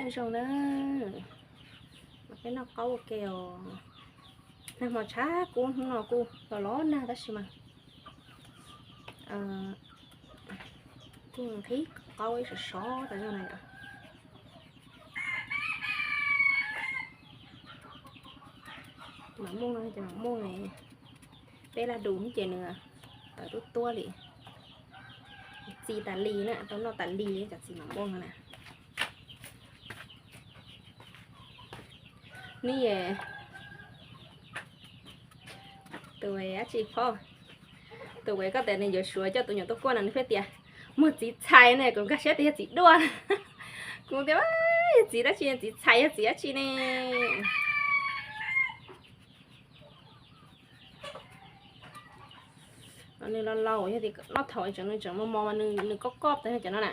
Nyob zoo na, peb noj qaub ua ke os. Nag hmo tshav kub, hnub no kuj los los nag tab sis mas kuj nqhis qaub ib sov sov tas zog na yom. Mam muaj no ces mam muaj, peb laj dus ces nws tawm tuab tuab li. Txi tas li na, tau noj tas li li cov txiv mam muaj no na. Nws, tus dab tsi phob, tus uas koj tias nws yuav Suav coj tus nyuam tuaj kuaj no nws pheej tias muag txiv txhais ne, kuv nkag siab tias yog txiv duaj. Kuv tias yog txiv dab tsi, txiv txhais yog txiv dab tsi ne. Nws laus laus yog tias noj thaum tseem, nws tseem mos mos mas nws kob kob tas cov no na.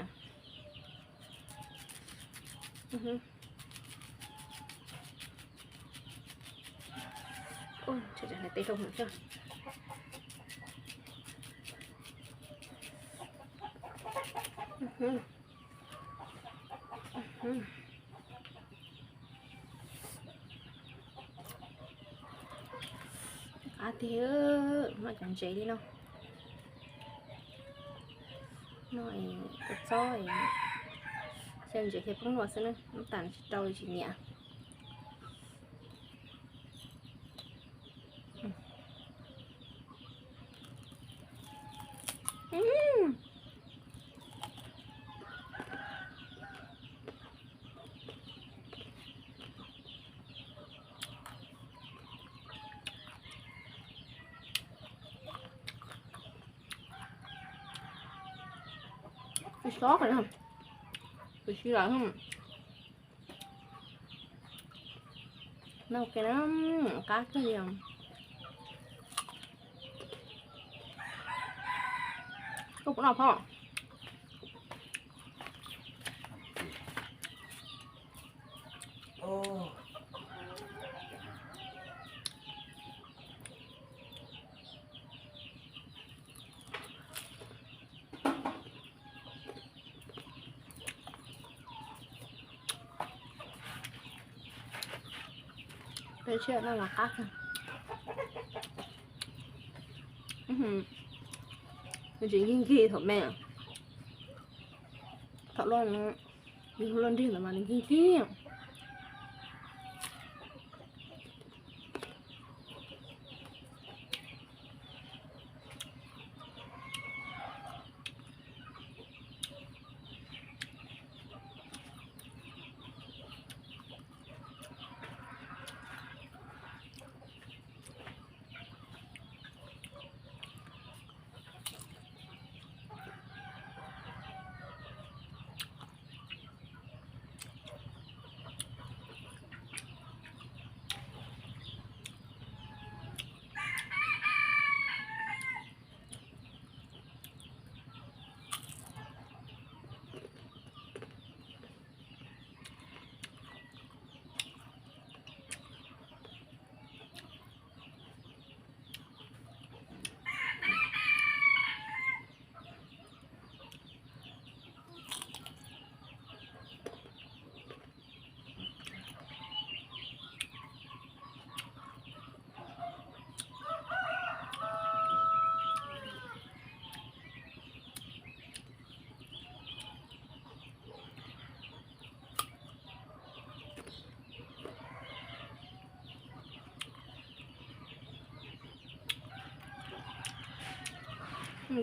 Qab tiag, noj cov ntses li no. Noj es kua txob, xyaw ntses thiaj poob lua xwb na, noj tas tsis tau tsis nyiam. Xob, tus si lawm. Noj ua ke na, qab kawg li. Koj puas noj phob? Peb tshiab no los qab kawg. Nws tsis nkig nkig thaum me, thaum luaj, luaj nrig ntawd mas nws nkig nkig.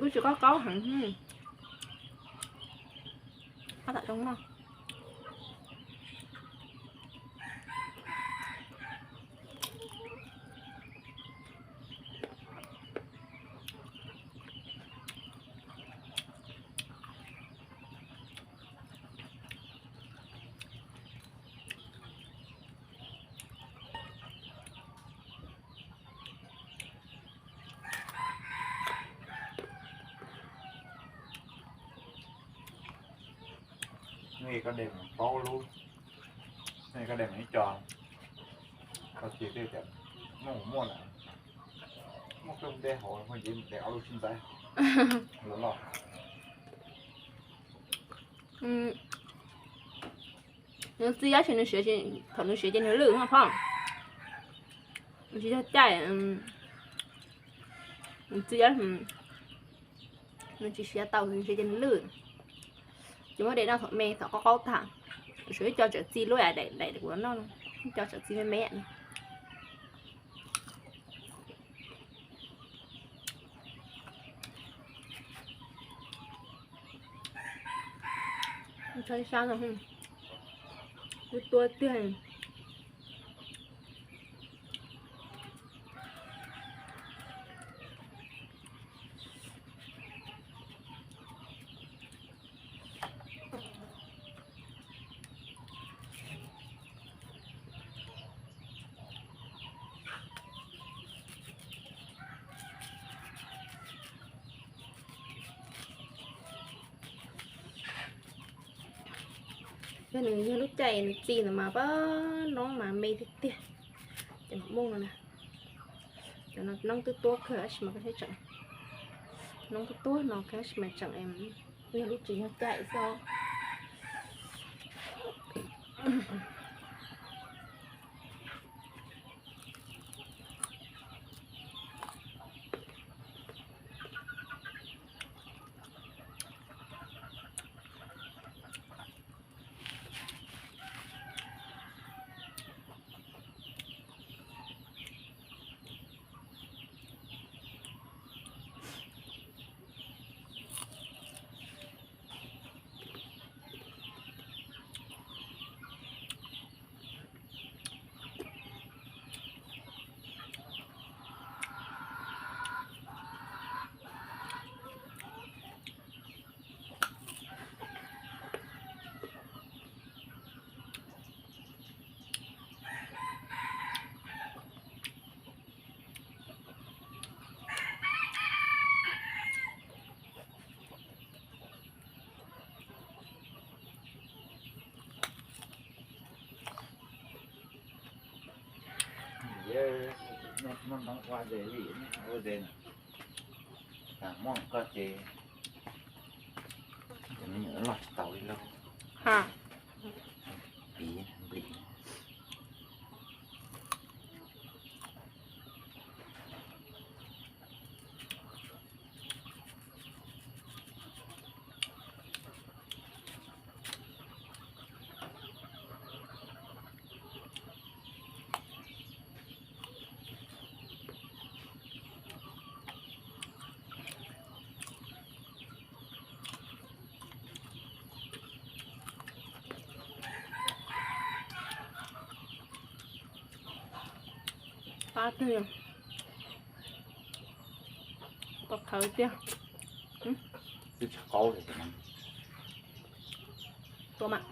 Kuj tsis qaub qaub heev. Qab tam zoo no. Nej koj de plaub lub, nej koj de ib co, koj cia tej tias muaj muaj na, muaj koj de hauv, de ob lub sib ntxaib los loj. Nws txiv yab ces nws siav, thaum nws siav ces nws lwj no phoj. Nws tsis yog caij, nws txiv yab, nws tsis siav tau, nws siav ces nws lwj. Ces muab de noj thaum me thaum qaub qaub tag. Tus saum ib co txawm txi lub daim daim kuv noj, ib co txawm txi me me. Sab no, twb tuab tiag. Yog nws yog lub caij nws txi ntawd mas pab noob mas me tiag tiag. Cov noob no na, cov noob twb tuab kawg tab sis mas koj thiaj tseem, noob twb tuab no kawg tab sis mas tseem yog lub tsis yog caij xwb. Muaj ntoo ua ze li, ua ze, muaj koj ces me nyuam loj tsis tau li lauj. Ha, piv nplis. Qab tiag, koj khawv tiag. Twb tsis qaub li. Tua mas.